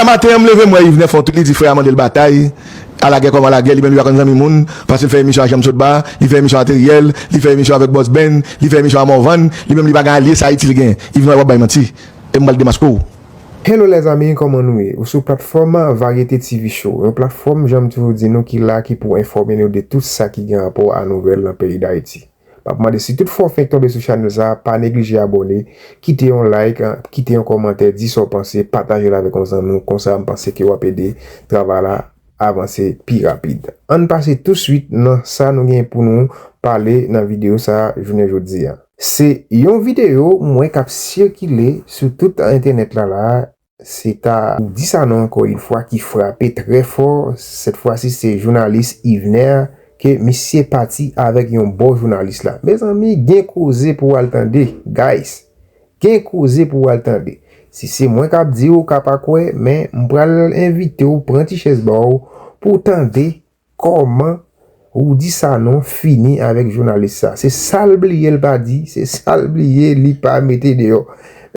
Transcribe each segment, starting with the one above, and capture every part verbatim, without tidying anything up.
Maten an, m leve, m wè Yvenè fè yon tweet, li di frè a mande l batay. Alagè kòm alagè, li menm li pa konn zanmi moun, paske l fè emisyon a Janm Sotba, li fè emisyon a Teriel, li fè emisyon avèk Bòs Ben, li fè emisyon a Mòvann, li menm li pa gen alye, se Ayiti li genyen. Yvenè, w ap bay manti. E m pral demaske w. Hello lèzanmi, kòman nou ye? Ou sou platfòm Variété T V Show, yon platfòm, jan m toujou di nou, ki la, ki pou enfòme nou de tout sa ki gen rapò a nouvèl nan peyi Dayiti. M ap mande, si tout fwa w fenk tonbe sou chanèl sa a, pa neglije abòne, kite yon like, kite yon kòmantè, di sa w panse, pataje l avèk yon zanmi w, konsa m panse ke w ap ede travay la avanse pi rapid. Ann pase touswit nan sa nou gen pou nou pale nan videyo sa a jounen jodi a. Se yon videyo m wè k ap sikile sou tout entènèt la la a, se ta Oudi Sanon ankò yon fwa ki frape trè fò, sèt fwa si se jounalis Yvenè ke misye pati avèk yon bò jounalis la. Mezanmi, gen koze pou w al tande, guys. Gen koze pou w al tande. Si se mwen k ap di w, w ka pa kwè, men m pral envite w pran ti chèz ba w pou w tande kòman Oudi Sanon fini avèk jounalis sa. Se sa l bliye l pa di, se sa l bliye li pa mete deyò.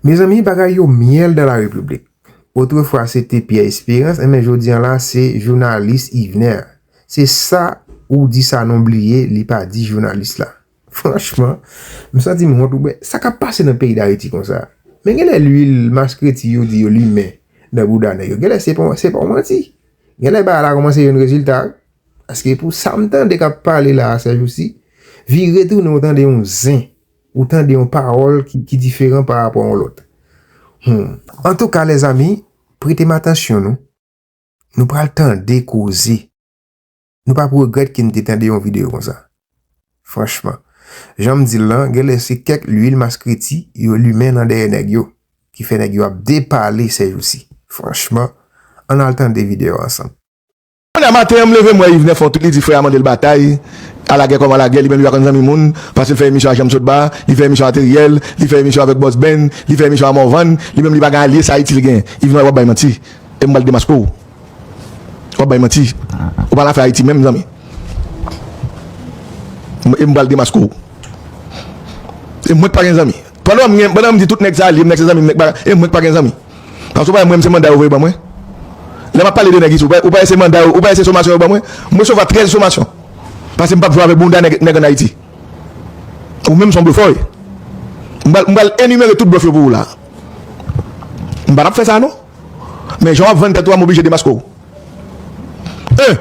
Mezanmi, bagay yo myèl dans la République. Otrefwa se te Pierre Espérance, enben jodi a la se jounalis Yvenè. Se sa Oudi Sanon bliye li pa di jounalis la. Franchman, m santi m wont, oubyen sa k ap pase nan peyi Dayiti konsa? Men genlè lwil maskreti yo di yo limen nan bouda nèg yo, genlè se pa, se pa yon manti. Genlè bagay la kòmanse jwenn rezilta, wi. Paske pou sa m tande k ap pale la a sèjousi, vire tounen ou tande yon zen, ou tande yon pawòl ki, ki diferan pa rapò a yon lòt. Hmm. Antouka, lèzanmi, prete m atansyon nou. Nou pral tande koze. Nou p ap regrèt ke n te tande yon videyo konsa. Franchman. Jan m di l lan, genlè se kèk lwil maskreti yo limen nan dèyè nèg yo, ki fè nèg yo ap depale sèjousi. Franchman, ann al tande videyo a ansanm. Kounye a maten an, m leve, m wè Yvenè fè yon tweet, li di frè a mande l batay. Alagè kòm alagè, li menm li pa konn zanmi moun, paske l fè emisyon a Janm Sotba, li fè emisyon a Teriel, li fè emisyon avèk Bòs Ben, li fè emisyon a Mòvann, li menm li pa gen alye, se Ayiti li genyen. Yvenè, w ap bay manti. E m pral demaske w. W ap bay manti. Ou pa nan afè Ayiti menm, zanmi. E m pral demaske w. E mwen k pa gen zanmi. Pandan m gen, pandan m di tout nèg sa alye m, nèg se zanmi m, nèg pa, e mwen k pa gen zanmi. Paske w pa wè mwen menm se manda yo voye ban mwen. Lè m ap pale de nèg isi, ou pa, ou pa wè se manda yo, ou pa wè se somasyon yo ban mwen? M resevwa trèz somasyon. Paske m p ap jwe avèk bounda nèg, nèg ann Ayiti. Ou menm se yon blofè w ye. M pral, m pral enimere tout blòf yo pou ou la. M pa t ap fè sa non. Men jan w ap vann tèt ou a, m oblije demaske w. En,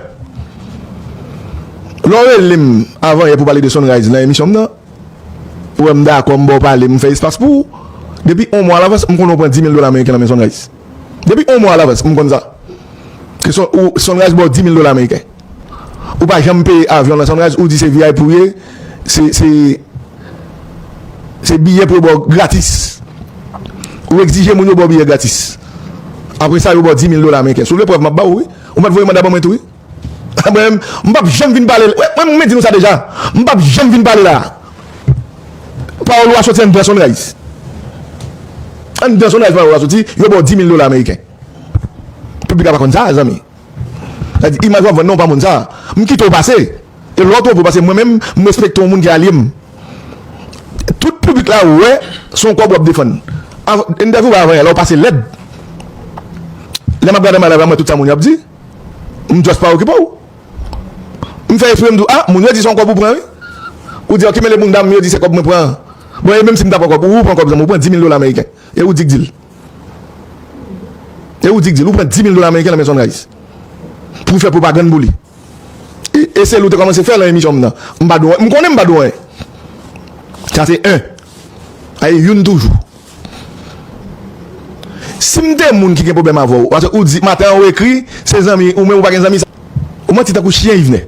lè w rele m avan yè pou pale de Sunrise nan emisyon m nan, ou wè m dakò, m ba w pale, m fè espas pou ou. Depi yon mwa alavans, m konnen w pran dis mil dola ameriken nan men Sunrise. Depi yon mwa alavans, m konn sa. Ke Sun-, ou, Sunrise ba w dis mil dola ameriken. Ou pa janm peye avyon nan Sunrise, ou di se V I P ou ye, se, se, se biyè pou yo ba w gratis. Ou egzije moun yo ba w biyè gratis. Apre sa, yo ba w dis mil dola ameriken. Si w vle prèv, m ap ba ou, wi. Ou mèt voye manda ban mwen tou, wi. Mwen menm, m p ap janm vin pale. Mwen, mwen, mwen di nou sa deja. M p ap janm vin pale la. Pawòl ou a soti anndan Sunrise. Anndan Sunrise, pawòl ou a soti, yo ba w dis mil dola ameriken. Piblik la pa konn sa, zanmi. Sa di, imaj w ap vann nan, w pa moun sa. M kite w pase. E lè w twonpe w, paske mwen menm, m respekte yon moun ki alye m. Tout piblik la wè se yon kòb w ap defann. Av-, entèvyou pa avan yè, la w pase lèd. Lè m ap gade anba live la, m wè tout sa moun yo ap di. M just pa okipe w. M fè espre m di w, a, moun yo di se yon kòb ou pran, wi. Ou di, ok, men le moun dam, yo di se kòb mwen pran. Bon, e menm si m ta pran kòb, ou, ou pran kòb, zanmi, ou pran dis mil dola ameriken. E ou di k di l. E ou di k di l, ou pran dis mil dola ameriken nan men Sunrise. Pou fè pwopagann pou li. E, e se l ou te kòmanse fè nan emisyon m nan. M pa dwe, m konnen m pa dwe anyen. Sa se en. Ay, youn toujou. Si m te moun ki gen pwoblèm avè w, paske ou di, maten an ou ekri, se zanmi, ou menm ou pa gen zanmi, ou manti tankou chyen, Yvenè.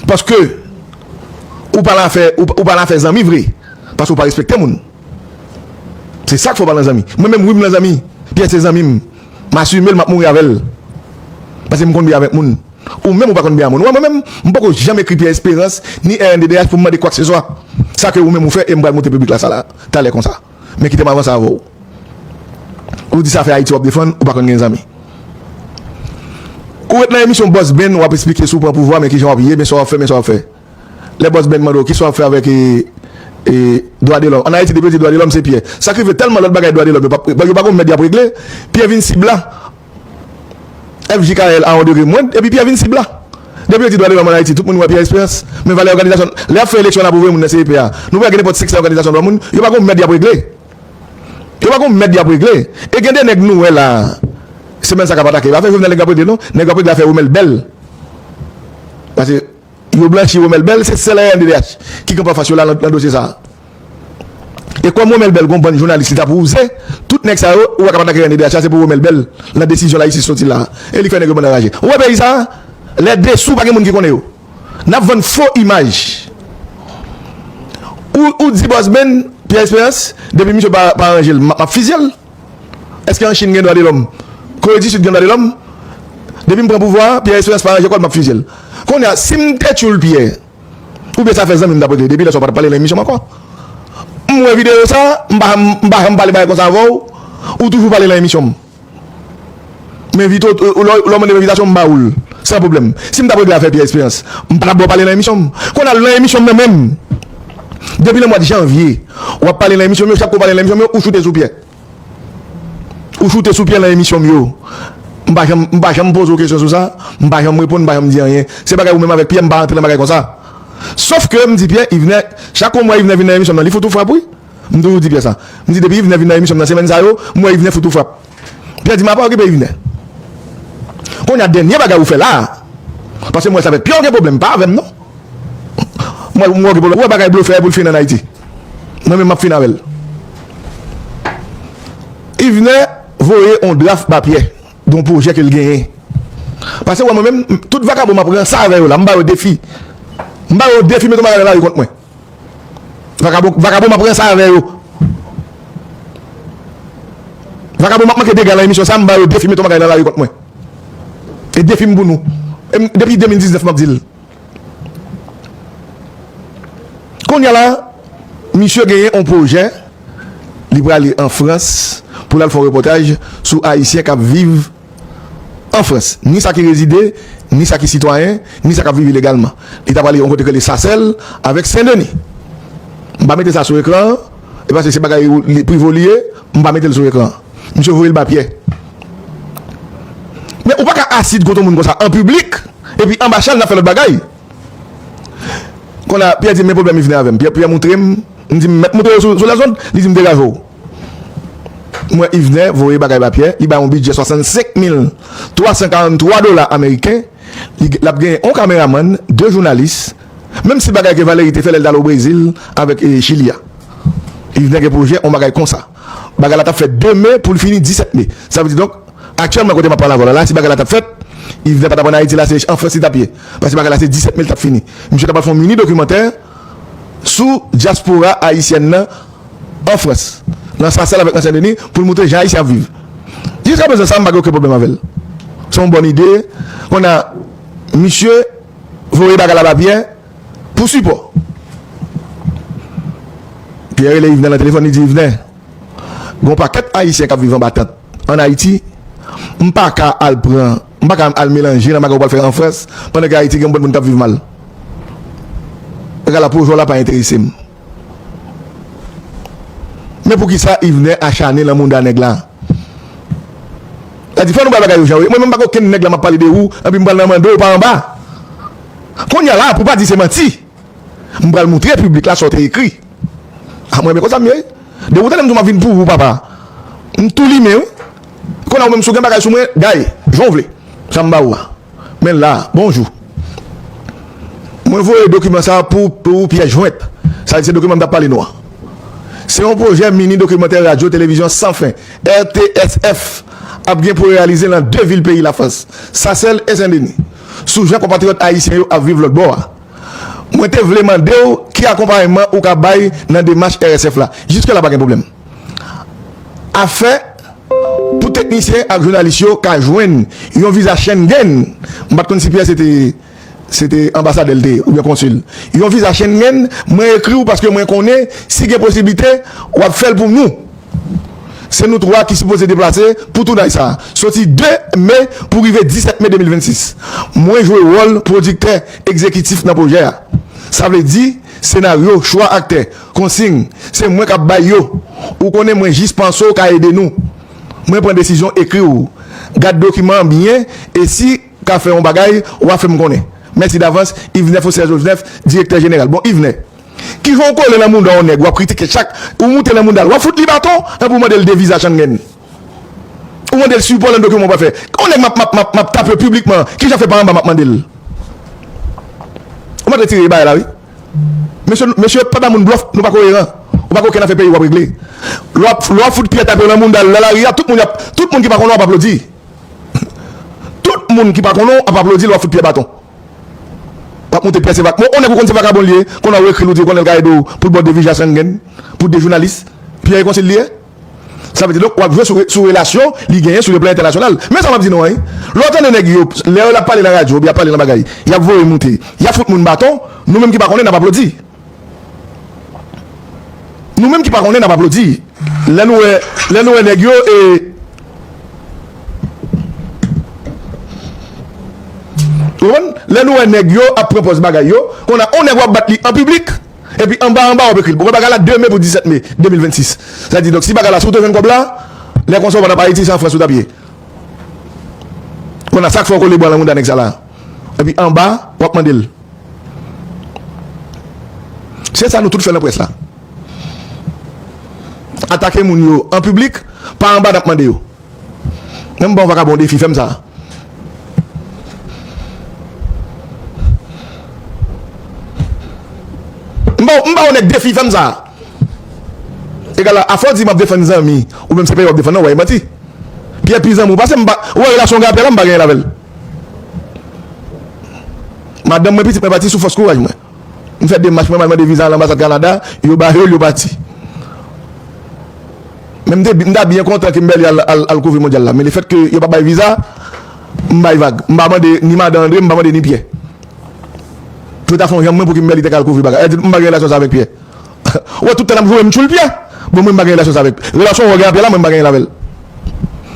Paske ou pa nan afè, ou, ou pa nan afè zanmi vre. Paske ou pa respekte moun. Se sa k fè w pa nan zanmi. Mwen menm, wi, m nan zanmi. Pyè se zanmi m. M asime l, m ap mouri avè l. Paske m konn byen avèk moun. Ou menm, ou pa konn byen a moun. Ou wè, mwen menm, m poko janm ekri Pierre Espérance, ni R N D D H pou m mande kwakseswa. Sa ke ou menm ou fè, e m pral montre piblik la sa la, talè konsa. Men kite m avanse avè w. Ou di sa fè Ayiti w ap defann, ou pa konn gen zanmi. Ou ret nan emisyon Bòs Ben, w ap esplike si w pran pouvwa, men kijan w ap ye, men sa w ap fè, men sa w ap fè. Lè Bòs Ben mande w, kisa w ap fè avèk, e, e, dwa de lòm? Ann Ayiti, depi yo di dwa de lòm, se Pierre. Sa k rive tèlman lòt bagay dwa de lòm, yo pa, yo pa gon mèt y ap regle. Pierre vin sib la. F J K L a yon degre mwens, epi Pierre vin sib la. Depi yo di dwa de lòm ann Ayiti, tout moun wè Pierre Esperance. Men valè òganizasyon, lè y ap fè eleksyon, n ap ouvri moun nan C E P a. Nou wè gen nenpòt senk san òganizasyon dwa moun, yo pa gon mèd y ap regle. Yo pa gon mèd y ap regle. E gen de nèg nou wè la, semèn sa k ap atake, pa fè Jovenel nèg y ap regle non, nèg y ap regle afè Romel Bell. Paske yo blanchi Romel Bell, se sèl R N D D H ki kanpe anfas yo la nan, nan dosye sa a. E kòm Romel Bell gon bann jounalis li t ap wouze, tout nèg sa yo, ou wè k ap atake R N D D H la, se pou Romel Bell, nan desizyon la isit soti la. E li fè nèg yo bann anraje. Ou wè peyi sa a? Lè desou pa gen moun ki konnen yo. N ap vann fo imaj. Ou, ou di Bòs Ben, Pierre Esperance, depi misye pa, pa ranje l, m ap, m ap fizye l. Èske an Chin gen dwa de lòm? Kore di Sid gen dwa de lòm? Depi m pran pouvwa a, Pierre Esperance pa ranje kò l, m ap fizye l. Kounye a, si m te tchoul Pierre, oubyen sa fè zanmi m t ap rete, depi lè sa w pa t ap pale nan emisyon m ankò. M wè videyo sa, m pa, m pa janm pale bagay konsa avè w, ou toujou pale nan emisyon m. Men Vito, lè w mande m envitasyon, m ba ou l, san pwoblèm. Si m t ap regle afè Pierre Esperance, m pa t ap ba w pale nan emisyon m. Kounye a, nan emisyon m nan menm, depi nan mwa janvye, w ap pale nan emisyon m yo, chak kou w pale nan emisyon m yo, ou choute sou Pierre. Ou choute sou Pierre nan emisyon m yo. M pa janm, m pa janm poze w kesyon sou sa, m pa janm reponn, m pa janm di anyen. Se bagay ou menm avèk Pierre, m pa rantre nan bagay konsa. Sòf ke m di Pierre, Yvenè, chak kou m wè Yvenè vin nan emisyon m nan, li fout ou frap wi. M toujou di Pierre sa. M di depi Yvenè vin nan emisyon m nan semèn sa yo, m wè Yvenè fout ou frap. Pierre di m a pa okipe Yvenè. Kounye a dènye bagay ou fè la a, paske m wè sa avèk Pierre ou gen pwoblèm, pa avè m non. M wè, m wè ou gen pwoblèm. Ou wè bagay blofè pou l fin ann Ayiti. Mwen menm m ap fin avè l. Yvenè voye on draf ba Pierre, de yon pwojè ke l genyen. Paske wè mwen menm, tout vakabon m ap ranse avè yo la, m ba yo defi. M ba yo defi, mete yon bagay nan lari kont mwen. Vakabon, vakabon m ap ranse avè yo. Vakabon m ap manke dega nan emisyon sa, m ba yo defi, mete yon bagay nan lari kont mwen. E defi m pou nou. E m, depi de mil diznèf m ap di l. Kounye a la, misye genyen yon pwojè, li prale an Frans pou l al fè yon repòtaj sou Ayisyen k ap viv an Frans, ni sa ki rezide, ni sa ki sitwayen, ni sa k ap viv ilegalman. Li ta prale yon kote k rele Sasèl avèk Sendeni. M pa mete sa sou ekran an, e paske se bagay li, Privo li ye, m pa mete l sou ekran an. Misye voye l ba Pyè. Men ou pa ka asid kont yon moun konsa an piblik, epi anba chal n ap fè lòt bagay. Kounye a, Pyè di m, men pwoblèm Yvenè avè m. Pyè, Pyè moutre m, m di m mèt moutre yo sou, sou lèzond, li di m degaje w. M wè Yvenè voye bagay ba Pyè, li bay yon bidjè swasannsenk mil twa san karanntwa dola ameriken, li, l ap gen yon kameramann, de jounalis, menm si bagay ke Valéry te fè lè l t al o Brezil avèk, e, Chili a. Yvenè gen pwojè, yon bagay konsa. Bagay la t ap fèt de me pou l fini disèt me. Sa vle di donk, aktyèlman kote m ap pale avè w la, la, si bagay la t ap fèt, Yvenè pa t ap ann Ayiti la, se an Frans li t ap ye. Paske bagay la se disèt me l t ap fini. Misye t ap al fè yon mini dokimantè sou dyaspora ayisyèn nan an Frans. Nan Sasèl avèk nan Sendeni, pou l moutre jan Ayisyen ap viv. Jiskaprezan sa, m pa gen okenn pwoblèm avè l. Se yon bòn ide. Kounye a, misye voye bagay la ba Pyè pou sipò. Pyè rele Yvenè nan telefòn, li di, Yvenè, gen yon pakèt Ayisyen k ap viv anba tant ann Ayiti, m pa ka al pran, m pa ka al melanje nan bagay ou pral fè an Frans, pandan ke Ayiti gen yon bann moun k ap viv mal. Bagay la, pwojè w la pa enterese m. Men poukisa Yvenè achanen lan mounda nèg la? Sa di, fò nou bay bagay yo jan yo ye. Mwen menm, m pa gen okenn nèg la m ap pale de ou, anpi m pral nan mande w pa anba. Kounye a la, pou pa di se manti, m pral moutre piblik la sa w te ekri. A, mwen renmen konsa m ye. Depi w tande m di w m ap vin pou ou, papa, m tou limen, wi. Kounye a ou menm, si w gen bagay sou mwen, gaye, jan w vle. Sa m ba ou a. Men la, bonjou. Mwen voye dokiman sa a pou, pou ou, Pyè Jwent. Sa vle di se dokiman m t ap pale nou an. Se yon pwojè mini dokimantè radyo televizyon san fen, R T S F, ap gen pou reyalize lan de vil peyi Lafrans, Sasèl e Sendeni, sou jan konpatriyòt ayisyen yo ap viv lòt bò a. Mwen te vle mande w ki akonpayman ou ka bay nan demach R S F la. Jiske la pa gen pwoblèm. Afè pou teknisyen ak jounalis yo ka jwenn yon viza Schengen, m pa t konn si Pyè se te, se te anbasadè l te ye, oubyen konsil. Yon viza Schengen, mwen ekri w paske mwen konnen si gen posiblite, w ap fè l pou nou. Se nou twa ki sipoze deplase pou tounay sa a, soti de me pou rive disèt me de mil vennsis. Mwen jwe wòl pwodiktè egzekitif nan pwojè a. Sa vle di, senaryo, chwa aktè, konsign, se mwen k ap bay yo. Ou konnen mwen jis panse w ka ede nou. Mwen pran desizyon ekri w. Gad dokiman an byen, e si ka fè yon bagay, w a fè m konnen. Mèsi davans, Yvenè Faussaire Joseph, direktè jeneral. Bon, Yvenè, kijan w kole nan mouda yon nèg, w ap kritike chak, ou moute nan mouda l, w ap fout li baton, epi w mande l de viza Schengen. Ou mande l sipò nan dokiman w pral fè. Yon nèg m ap, m ap, m ap, m ap tape piblikman, kijan fè pa anba m ap mande l? Ou mèt retire bagay la, wi. Mesye, mesye, pa ba moun blòf, nou pa koyeran. Ou pa gen okenn afè peyi w ap regle. Lè w ap, lè w ap fout pyè tape w nan mouda l nan lari a, tout moun ap, tout moun ki pa konnen w ap aplodi. Tout moun ki pa konnen w ap aplodi lè w ap fout pyè baton. W ap moute pyè se vak. Bon, yon nèg ou konn se vakabon li ye, konnen w ekri l, ou di w konnen l ka ede w pou l ba w de viza Schengen, pou de jounalis. Pyè e konsil li ye? Sa vle di, donk, w ap jwe sou, sou relasyon li genyen sou le plan entènasyonal. Men sa m ap di nou an, wi. Lè w tande nèg yo, lè yo ap pale nan radyo, oubyen ap pale nan bagay, y ap voye moute, y ap fout moun baton, nou menm ki pa konnen, n ap aplodi. Nou menm ki pa konnen, n ap aplodi. Lè nou wè, lè nou wè nèg yo, e, ou konprann? Lè nou wè nèg yo ap pran pòz bagay yo, kounye a, yon nèg w ap bat li an piblik, epi anba, anba, w ap ekri l. Bon, bagay la de me pou disèt me de mil vennsis. Sa di, donk, si bagay la, si w te jwenn kòb la, lè konsa w pa t ap Ayiti, se an Frans ou t ap ye. Kounye a, sa k fè w kole bwa nan mouda nèg sa la. Epi anba, w ap mande l. Se sa nou tout fè nan près la. Atake moun yo an piblik, pa anba n ap mande yo. Men m ba yon vakabon defi, fè m sa. M ba, m ba yon nèg defi, fè m sa. Egal a, afè w di m ap defann zanmi, ou menm se peyi w ap defann, non, w ap manti. Pyè pi zanmi w pase m, pa, ou wè relasyon w gen ak Pyè la, m pa gen anyen l avè l. Madanm mwen, pitit mwen pati sou fòs kouraj mwen. M fè demach, mwen m al mande viza nan anbasad Kanada, yo ba yo l, yo pati. Men m te, m ta byen kontan Kimberly al, al, al kouvri mondyal la. Men lefètke yo pa bay viza, m bay vag. M pa mande ni madan Andre, m pa mande ni Pyè. Yo ta fè yon jan mwen pou Kimberly te ka al kouvri bagay. Sa di m pa gen relasyon sa avèk Pyè. Ou wè tout tan n ap joure m tchoul Pyè. Bon, mwen m pa gen relasyon sa avèk. Relasyon w gen ak Pyè la, mwen m pa gen l avè l.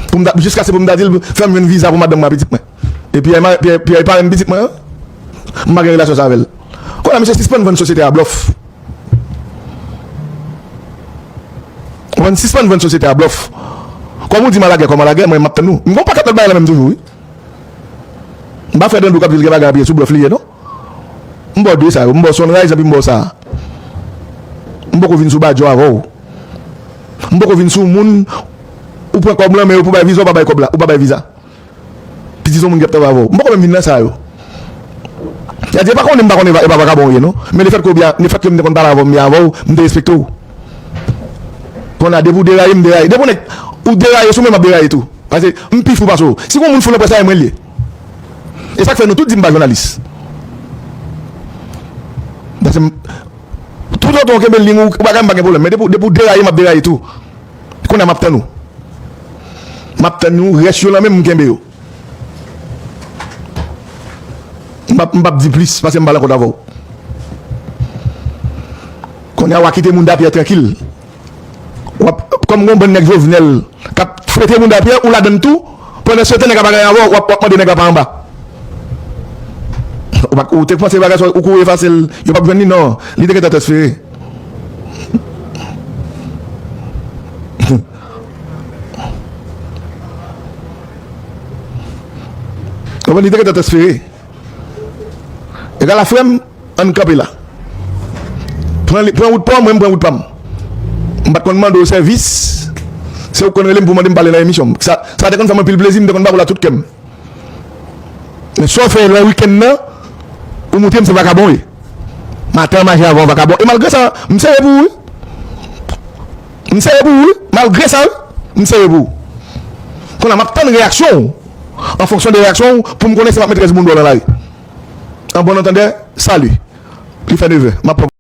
Pou m ta, jiskaske pou m ta di l, fè m jwenn viza pou madanm mwen ak pitit mwen. E Pyè, Pyè, Pyè e parenn pitit mwen an. M pa gen relasyon sa avè l. Kounye a, mesye, sispann vann sosyete a blòf. Konprann, sispann vann sosyete a blòf. Kòm ou di m a lagè, kòm a lagè, mwen m ap tann ou. M gon pakèt lòt bagay la menm toujou, wi. M pa frè Dandou k ap di l gen bagay anpil sou blòf li ye, non. M ba w de sa yo, m ba w Sunrise, epi m ba w sa a. M poko vin sou Badjo avè w. M poko vin sou moun, ou pran kòb lan, men ou pou bay viza, ou pa bay kòb la, ou pa bay viza. Pitit yon moun ki ap travay avè w. M poko menm vin nan sa yo. Sa di, e pa konnen m pa konnen, e pa vakabon w ye, non. Men lefètke w byen, lefètke m te konn pale avè w, m byen avè w, m te respekte w. Kounye a, depi w deraye, m deraye. Depi w nèk, ou deraye sou mwen, m ap deraye tou. Paske m pi fou pase w. Si gon moun fou nan près la, e mwen l ye. E sa k fè nou tout di m pa jounalis. Paske m, toutotan w kenbe liy ou, ou bagay, m pa gen pwoblèm. Men depi, depi w deraye, m ap deraye tou. Kounye a, m ap tann ou. M ap tann ou, rès yo nan men m, m kenbe yo. M p ap, m p ap di plis, paske m pa nan kont avè w. Kounye a, w a kite moun dapyè trankil. W ap, kòm gon bann nèg Jovenel k ap frete moun dapyè, ou ladann tou, pandan se tan nèg la pa gen anyen avè w, w ap, w ap mande nèg la pa anba. Ou pa, ou te panse bagay sa, ou kouri efase l, yo p ap jwenn li, non, li te gentan transfere. Konprann, li te gentan transfere. Egal a frè m, ann kanpe la. Pran li, pran wout pa w, mwen m pran wout pa m. M pa t konn mande w sèvis. Se ou k konn rele m pou mande m pale nan emisyon m. Sa, sa te konn fè m anpil plezi, m te konn ba w la tout kè m. Men sa w fè nan wikenn nan, ou montre m se vakabon w ye. Maten an mache avè yon vakabon. E malgre sa, m sere pou ou, wi. M sere pou ou, wi. Malgre sa, wi, m sere pou ou. Kounye a, m ap tann reyaksyon w. An fonksyon de reyaksyon w, pou m konnen si m ap met rès bounda w nan lari. An bon antandè, sali. Li fè nevè. M ap pran